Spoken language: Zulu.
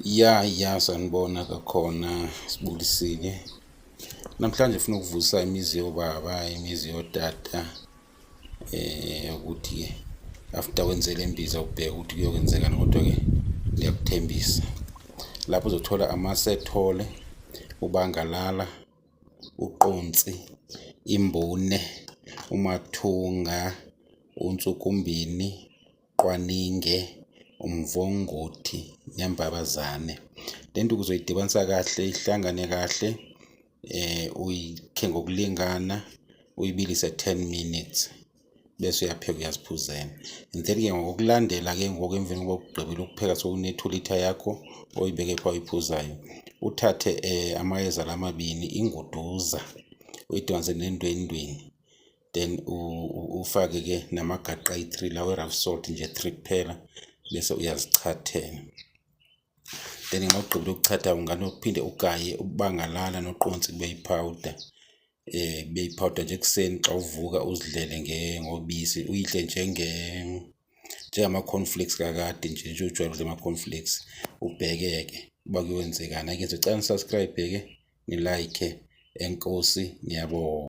Ya, sanibona kakhona, sibulisile. Namhlanje funa ukuvusa imizi yoobaba, imizi yootata, ukuthi ke after wenze le mbiza ubheke ukuthi kuyokwenzekani, kodwa ke ndiyakuthembisa. Lapho uzothola amasethole, ubangalala, uqontsi, imbune, umathunga, untsukumbini, qwaninge, umvongothi nembabazane. Le nto uzoyidibanisa kahle ihlangane kahle, uyikhe ngokulingana, uyibilise 10 minutes bese uyapheka, uyaziphuzela. And then ke ngokulandela ke ngoku, emveni koba ugqibile ukupheka, sowune-2 litre yakho oyibeke phaa oyiphuzayo, uthathe amayeza la mabini, inguduza uyidibanise nendwendweni, then ufake ke namagaqa ayi-3 lawa we-rough salt nje, three kuphela, bese uyazichathela. Then xa ugqibile ukuchatha unganophinde ugaye ubangalala noqontsi kube yi-powder, kube yi-powder nje. Ekuseni xa uvuka uzidlele ngobisi, uyidle njengama-cornflakes kakade nje, nje ujwayele udla ama-cornflakes, ubheke ke uba kuyokwenzekani. Ake sicela ni-subscribe ke, ni-like. Enkosi, ngiyabonga.